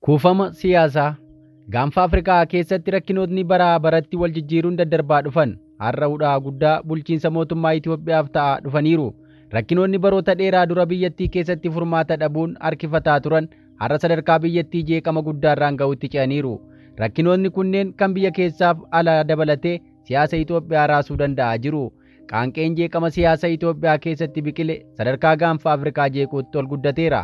Kuufama siyaasaa Gaanfa Afrikaa keessatti rakkinootni baraa baratti wal jijjiiruun daddarbaa dhufan har'a hudhaa guddaa bulchiinsa mootummaa Itoophiyaaf ta'aa dhufaniiru. Rakkinoonni baroota dheeraa dura biyyattii keessatti furmaata dhabuun harkifataa turan har'a sadarkaa biyyattii jeeqama guddaarraan ga'utti ce'aniiru. Rakkinoonni kunneen kan biyya keessaaf ala dabalatee siyaasa Itoophiyaa raasuu danda'aa jiru. Qaanqeen jeeqama siyaasa Itoophiyaa keessatti biqile sadarkaa gaanfa Afrikaa jeequutti ol guddateera.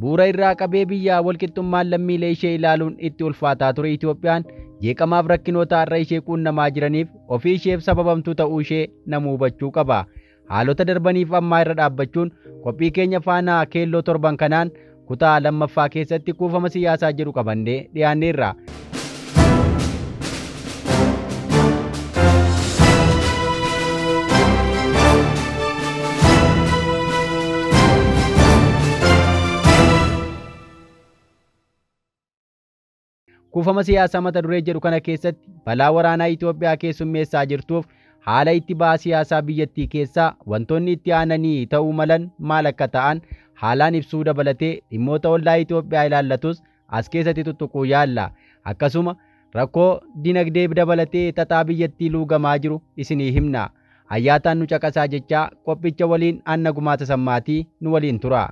Bu'uura irraa qabee biyya walqixxummaan lammiilee ishee ilaaluun itti ulfaataa ture Itoophiyaan jeeqamaaf rakkinoota har'a ishee quunnamaa jiraniif ofii isheef sababamtuu ta'uu ishee namuu hubachuu qaba. Haalota darbaniif ammaa irra dhaabbachuun qophii keenya faanaa keelloo torban kanaan kutaa lammaffaa keessatti kuufama siyaasaa jedhu qabannee dhiyaanneerra. Kuufama siyaasaa mata duree jedhu kana keessatti balaa waraanaa Itoophiyaa keessummeessaa jirtuuf haala itti ba'aa siyaasaa biyyattii keessaa wantoonni itti aananii ta'uu malan maal akka ta'an haalaan ibsuu dabalatee dhimmoota ollaa Itoophiyaa ilaallatus as keessatti tuttuquu yaalla. Akkasuma rakkoo dinagdee dabalatee xaxaa biyyattii luugamaa jiru isinii himna. Hayyaataan nu caqasaa jechaa qophicha waliin anna gumaata sammaatii nu waliin tura.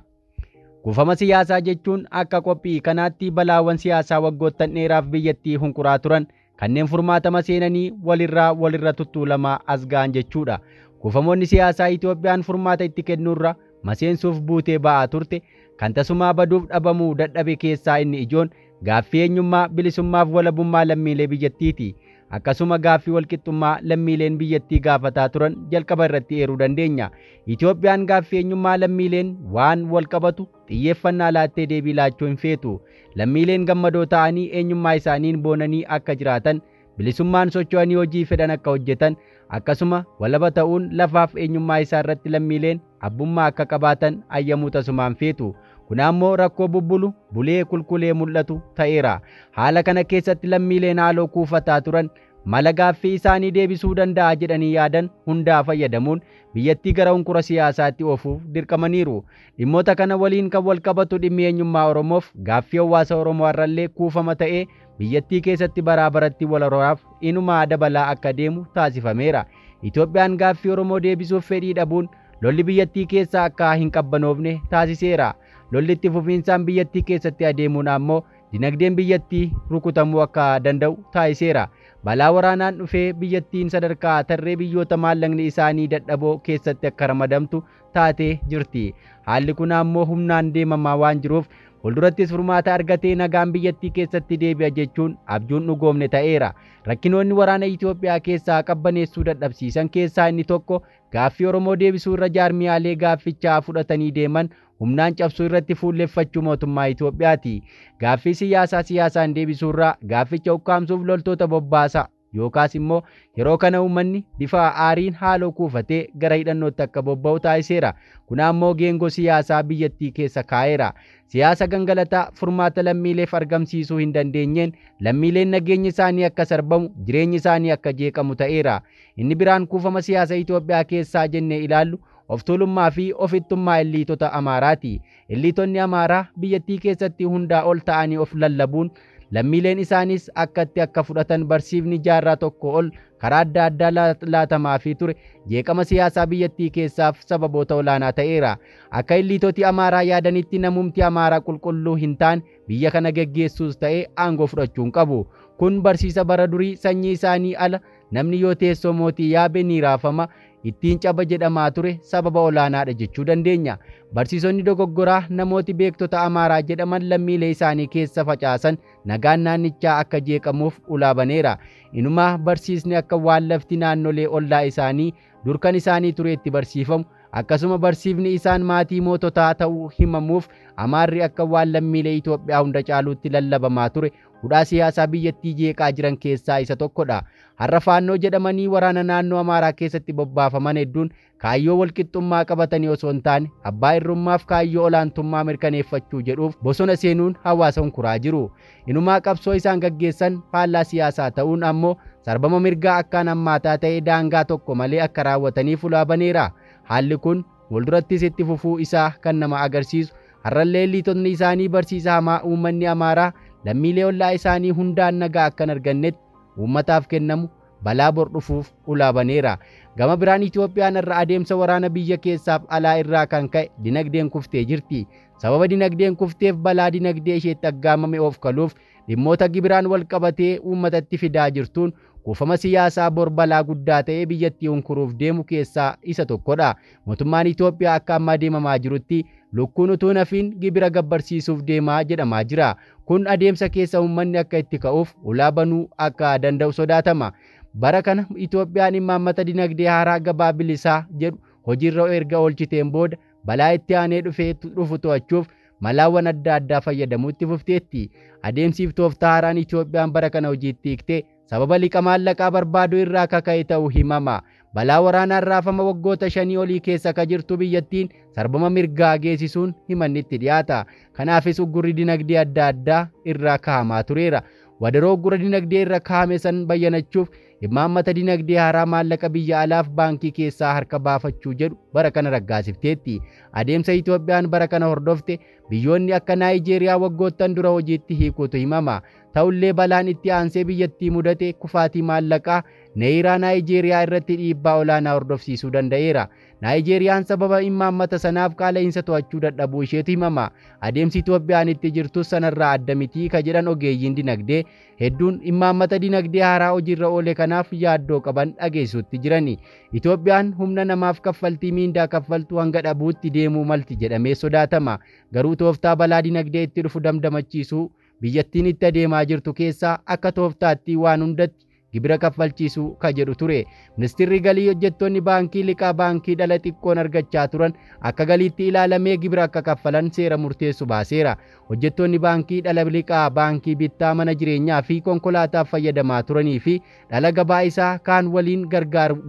Kuufama siyaasaa jechuun akka qophii kanaatti balaawwan siyaasaa waggoottan dheeraaf biyyattii hunkuraa turan kanneen furmaatama seenanii walirraa walirra tuttuulamaa as ga'an jechuudha. Kuufamoonni siyaasaa Itoophiyaan furmaata itti kennuurra maseensuuf buutee ba'aa turte kan tasumaa baduuf dhabamuu dadhabe keessaa inni ijoon gaaffii eenyummaa bilisummaaf walabummaa lammiilee biyyattiiti. Akkasuma gaaffii walqixxummaa lammiileen biyyattii gaafataa turan jalqaba irratti eeruu dandeenya. Itoophiyaan gaaffii eenyummaa lammiileen waan wal qabatu xiyyeeffannaa laattee deebii laachuu hin feetu. Lammiileen gammadoo ta'anii eenyummaa isaaniin boonanii akka jiraatan, bilisummaan socho'anii hojii fedhan akka hojjetan, akkasuma walaba ta'uun lafaaf eenyummaa isaa irratti lammiileen abbummaa akka qabaatan ayyamuu tasumaan feetu. Kun ammoo rakkoo bubbulu bulee kulkulee mul'atu ta'eera. Haala kana keessatti lammiileen haaloo kuufataa turan mala gaaffii isaanii deebisuu danda'a jedhanii yaadan hundaa fayyadamuun biyyattii gara hunkura siyaasaatti oofuuf dirqamaniiru. Dhimmoota kana waliin kan wal qabatu dhimmi eenyummaa Oromoof gaaffii hawaasa Oromoo har'allee kuufama ta'ee biyyattii keessatti baraa baratti wal horaaf inumaa dabalaa akka deemu taasifameera. Itoophiyaan gaaffii Oromoo deebisuuf fedhii dhabuun lolli biyyattii keessaa akka hin qabbanoofne taasiseera. Lolli itti fufiinsaan biyyattii keessatti adeemuun ammoo dinagdeen biyyattii rukutamuu akka danda'u taasiseera. Balaa waraanaan dhufee biyyattiin sadarkaa tarree biyyoota maallaqni isaanii dadhaboo keessatti akka ramadamtu taatee jirti. Haalli kun ammoo humnaan deemamaa waan jiruuf fuuldurattis furmaata argatee nagaan biyyattii keessatti deebi'a jechuun abjuun dhugoomne ta'eera. Rakkinoonni waraana Itoophiyaa keessaa qabbaneessuu dadhabsiisan keessaa inni tokko gaaffii Oromoo deebisuu irra jaarmiyaalee gaaffichaa fudhatanii deeman humnaan cabsuu irratti fuulleffachuu mootummaa Itoophiyaati. Gaaffii siyaasaa siyaasaan deebisuu irraa gaafficha ukkaamsuuf loltoota bobbaasa yookaas immoo yeroo kana uummanni bifa aariin haaloo kuufatee gara hidhannootti akka bobba'u taasiseera. Kun ammoo geengoo siyaasaa biyyattii keessa kaa'eera. Siyaasa gangalataa furmaata lammiileef argamsiisuu hin dandeenyeen lammiileen nageenyi isaanii akka sarbamu jireenyi isaanii akka jeeqamu ta'eera. Inni biraan kuufama siyaasa Itoophiyaa keessaa jennee ilaallu of tuulummaa fi ofittummaa illiitota Amaaraati. Illiitonni Amaaraa biyyattii keessatti hundaa ol ta'anii of lallabuun lammiileen isaanis akkatti akka fudhatan barsiifni jaarraa tokko ol karaa adda addaa laatamaafii ture jeeqama siyaasaa biyyattii keessaaf sababoota olaanaa ta'eera. Akka illiitoti Amaaraa yaadanitti namumti Amaaraa qulqulluu hin taane biyya kana geggeessuus ta'ee aangoo fudhachuu hin qabu. Kun barsiisa bara durii sanyii isaanii ala namni yoo teessoo mootii yaabe ni raafama ittiin caba jedhamaa ture sababa olaanaadha jechuu dandeenya. Barsiisonni dogoggoraa namooti beektota Amaaraa jedhaman lammiilee isaanii keessa facaasan nagaan naannichaa akka jeeqamuuf ulaabaneera. Inumaa barsiisni akka waan lafti naannolee ollaa isaanii durkan isaanii tureetti barsiifamu akkasuma barsiifni isaan maatii moototaa ta'uu himamuuf Amaarri akka waan lammiilee Itoophiyaa hunda caaluutti lallabamaa ture hudhaa siyaasaa biyyattii jeeqaa jiran keessaa isa tokkodha. Har'a faannoo jedhamanii waraana naannoo Amaaraa keessatti bobbaafaman hedduun kaayyoo walqixxummaa qabatanii osoo hin taane abbaa irrummaaf kaayyoo olaantummaa mirkaneeffachuu jedhuuf bosona seenuun hawaasa hunkuraa jiru. Inumaa qabsoo isaan gaggeessan faallaa siyaasaa ta'uun ammoo sarbama mirgaa akkaan hammaataa ta'e daangaa tokko malee akka raawwataniif ulaabaneera. Haalli kun fuuldurattis itti fufuu isaa kan nama agarsiisu har'allee liitonni isaanii barsiisa hamaa uummanni Amaaraa lammiilee ollaa isaanii hundaan nagaa akka hin argannetti uummataaf kennamu balaa bor dhufuuf ulaa baneera. Gama biraan Itoophiyaan irra adeemsa waraana biyya keessaaf alaa irraa kan ka'e dinagdeen kuftee jirti. Sababa dinagdeen kufteef balaa dinagdee isheetti aggaamame of kaluuf dhimmoota gibiraan wal qabatee uummatatti fidaa jirtuun kuufama siyaasaa bor balaa guddaa ta'ee biyyattii hunkuruuf deemu keessaa isa tokkodha. Mootummaan Itoophiyaa akka ammaa deemamaa jirutti lukkuun utuu nafiin gibira gabbarsiisuuf deemaa jedhamaa jira. Kun adeemsa keessa uummanni akka itti ka'uuf ulaa banuu akka danda'u sodaatama. Bara kana Itoophiyaan imaammata dinagdee haaraa gabaa bilisaa jedhu hojiirra erga oolchiteen booda balaa itti aanee dhufu to'achuuf malaawwan adda addaa fayyadamuutti fufteetti. Adeemsiif tooftaa haaraan Itoophiyaan bara kana hojiitti hiikte sababa liqa maallaqaa barbaaduu irraa kaka'e ta'uu himama. Balaa waraanaan raafama waggoota 5 olii keessa akka jirtu biyyattiin sarbama mirgaa geessisuun himanni itti dhiyaata. Kanaafis uggurri dinagdee adda addaa irraa kaa'amaa tureera. Wadaroo uggura dinagdee irra kaa'ame san bayyanachuuf imaammata dinagdee haaraa maallaqa biyya alaaf baankii keessaa harka baafachuu jedhu bara kana raggaasifteetti. Adeemsa Itoophiyaan bara kana hordofte biyyoonni akka Naayijeeriyaa waggoottan dura hojiitti hiikuutu himama. Ta'ullee balaan itti aansee biyyattii mudate kufaatii maallaqaa Neeyiraa Naayijeeriyaa irratti dhiibbaa olaanaa hordofsiisuu danda'eera. Naayijeeriyaan sababa imaammata sanaaf qaala'insa to'achuu dadhabuu isheetu himama. Adeemsi Itoophiyaan itti jirtus sanarraa adda mitii ka jedhan ogeeyyiin dinagdee hedduun imaammata dinagdee haaraa hojiirra oole kanaaf yaaddoo qaban dhageessuutti jirani. Itoophiyaan humna namaaf kaffaltii miindaa kaffaltu hanga dhabuutti deemuu malti jedhamee sodaatama. Garuu tooftaa balaa dinagdee itti dhufu damdamachiisuu biyyattiin itti adeemaa jirtu keessaa akka tooftaatti waan hundatti gibira kaffalchiisuu ka jedhu ture. Ministeerri galii hojjettoonni baankii liqaa baankii dhala xiqqoon argachaa turan akka galiitti ilaalamee gibira akka kaffalan seera murteessu baaseera. Hojjettoonni baankii dhala liqaa baankii bittaa mana jireenyaa fi konkolaataaf fayyadamaa turanii fi dhala gabaa isaa kaan waliin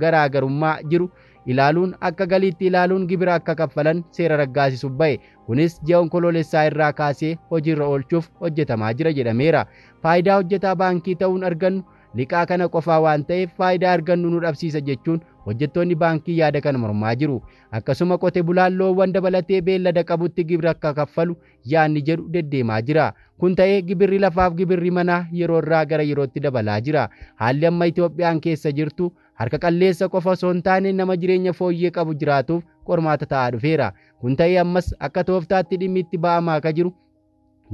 garaagarummaa jiru ilaaluun akka galiitti ilaaluun gibira akka kaffalan seera raggaasisuuf ba'e. Kunis ji'a onkoloolessaa irraa kaasee hojiirra oolchuuf hojjetamaa jira jedhameera. Faayidaa hojjetaa baankii ta'uun argannu liqaa kana qofaa waan ta'eef faayidaa argannu nu dhabsiisa jechuun hojjettoonni baankii yaada kana mormaa jiru. Akkasuma qote bulaan loowwan dabalatee beellada qabutti gibira akka kaffalu yaadni jedhu deddeemaa jira. Kun ta'ee gibirri lafaaf gibirri manaa yeroo irraa gara yerootti dabalaa jira. Haalli amma Itoophiyaan keessa jirtu harka qalleessa qofa osoo hin taane nama jireenya fooyyee qabu jiraatuuf qormaata ta'aa dhufeera. Kun ta'ee ammas akka tooftaatti dhimmi itti ba'amaa akka jiru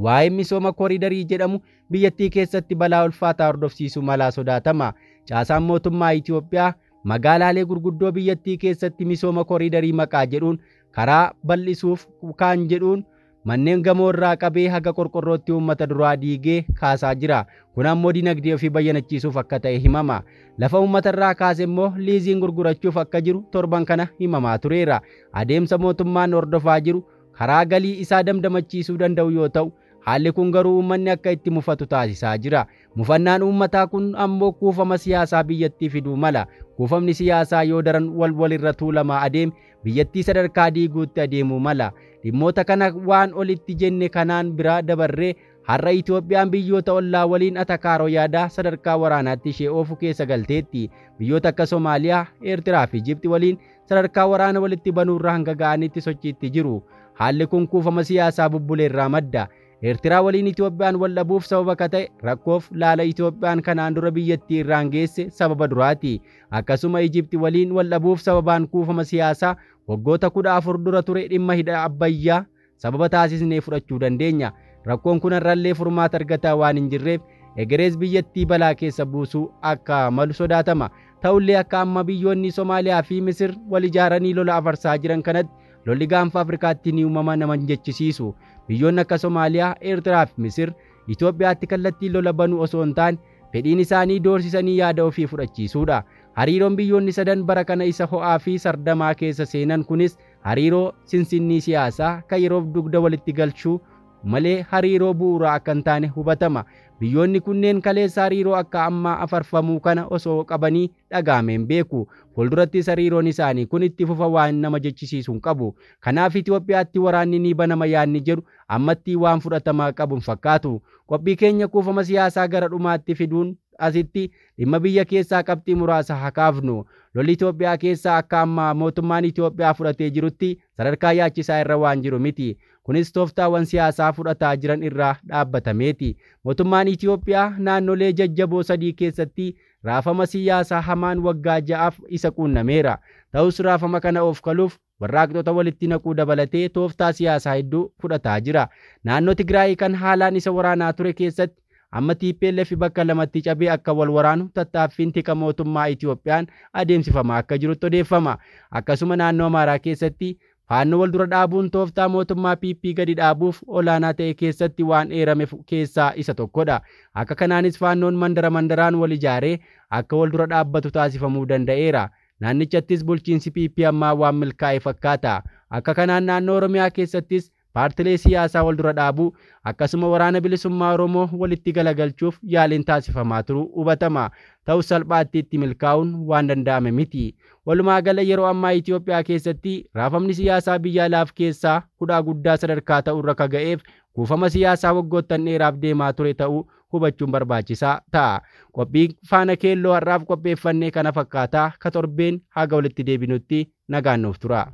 waa'ee misooma kooriidarii jedhamu biyyattii keessatti balaa ulfaataa hordofsiisuu malaa sodaatama. Caasaan mootummaa Itoophiyaa magaalaalee gurguddoo biyyattii keessatti misooma kooriidarii maqaa jedhuun karaa bal'isuuf kaan jedhuun manneen gamoo irraa qabee haga qorqorrootti uummata duraa diigee kaasaa jira. Kun ammoo dinagdee ofii bayyanachiisuuf akka ta'e himama. Lafa uummata irraa kaase immoo liiziin gurgurachuuf akka jiru torban kana himamaa tureera. Adeemsa mootummaan hordofaa jiru karaa galii isaa damdamachiisuu danda'u yoo ta'u, haalli kun garuu uummanni akka itti mufatu taasisaa jira. Mufannaan uummataa kun ammoo kuufama siyaasaa biyyattii fiduu mala. Kuufamni siyaasaa yoo daran wal walirra tuulamaa adeeme biyyattii sadarkaa diiguutti adeemuu mala. Dhimmoota kana waan olitti jenne kanaan biraa dabarree har'a Itoophiyaan biyyoota ollaa waliin atakaaroo yaadaa sadarkaa waraanaatti ishee oofu keessa galteetti. Biyyoota akka Somaaliyaa, Eertiraa fi Ijipti waliin sadarkaa waraana walitti banuurra hanga ga'anitti sochiitti jiru. Haalli kun kuufama siyaasaa bubbuleerraa madda. Eertiraa waliin Itoophiyaan wal dhabuuf sababa akka ta'e rakkoof laala Itoophiyaan kanaan dura biyyattii irraan geesse sababa duraati. Akkasuma Ijipti waliin wal dhabuuf sababaan kuufama siyaasaa waggoota 14 dura ture dhimma hidha Abbayyaa sababa taasisnee fudhachuu dandeenya. Rakkoon kun har'allee furmaata argataa waan hin jirreef egerees biyyattii balaa keessa buusuu akka malu sodaatama. Ta'ullee akka amma biyyoonni Somaaliyaa fi Misir wal ijaaranii lola afarsaa jiran kanatti lolli gaanfa Afrikaatti ni uumama nama hin jechisiisu. Biyyoonni akka Somaaliyaa, Eertiraa fi Misir Itoophiyaatti kallattii lola banuu osoo hin taane fedhiin isaanii doorsisanii yaada ofii fudhachiisuudha. Hariiroon biyyoonni sadan bara kana isa ho'aa fi sardamaa keessa seenan kunis hariiroo sinsinnii siyaasaa kan yeroof dugda walitti galchuu malee hariiroo bu'uuraa akka hin taane hubatama. Biyyoonni kunneen kaleessa hariiroo akka ammaa afarfamuu kana osoo qabanii dhagaameen beeku. Fuuldurattis hariiroon isaanii kun itti fufa waan nama jechisiisu hin qabu. Kanaaf Itoophiyaatti waraanni ni banama yaadni jedhu ammatti waan fudhatamaa qabu hin fakkaatu. Qophii keenya kuufama siyaasaa gara dhumaatti fiduun asitti dhimma biyya keessaa qabxii muraasa haa kaafnu. Lolli Itoophiyaa keessaa akka ammaa mootummaan Itoophiyaa fudhatee jirutti sadarkaa yaachisaa irra waan jiru miti. Kunis tooftaawwan siyaasaa fudhataa jiran irraa dhaabbatameeti. Mootummaan Itoophiyaa naannolee jajjaboo sadii keessatti raafama siyaasaa hamaan waggaa 6f isa quunnameera. Ta'us raafama kana of kaluuf warraaqxota walitti naquu dabalatee tooftaa siyaasaa hedduu fudhataa jira. Naannoo Tigraay kan haalaan isa waraanaa ture keessatti amma TPLF bakka lamatti cabee akka wal waraanu tattaaffiin tika mootummaa Itoophiyaan adeemsifamaa akka jirutti odeeffama. Akkasuma naannoo Amaaraa keessatti Faannoo wal dura dhaabuun tooftaa mootummaa PP gadi dhaabuuf olaanaa ta'e keessatti waan eerame keessaa isa tokkodha. Akka kanaanis faannoon mandara mandaraan wal ijaaree akka wal dura dhaabbatu taasifamuu danda'eera. Naannichattis bulchiinsi PP ammaa waan milkaa'e fakkaata. Akka kanaan naannoo Oromiyaa keessattis paartilee siyaasaa wal dura dhaabuu akkasuma waraana bilisummaa Oromoo walitti galagalchuuf yaaliin taasifamaa turuu hubatama. Ta'us salphaatti itti milkaa'uun waan danda'ame miti. Walumaa gala yeroo ammaa Itoophiyaa keessatti raafamni siyaasaa biyya alaaf keessaa hudhaa guddaa sadarkaa ta'urra ka ga'eef kuufama siyaasaa waggoottan dheeraaf deemaa ture ta'uu hubachuun barbaachisaa ta'a. Qophii faana keelloo har'aaf qopheeffannee kana fakkaataa ka torbeen haga walitti deebinutti nagaan nuuf tura.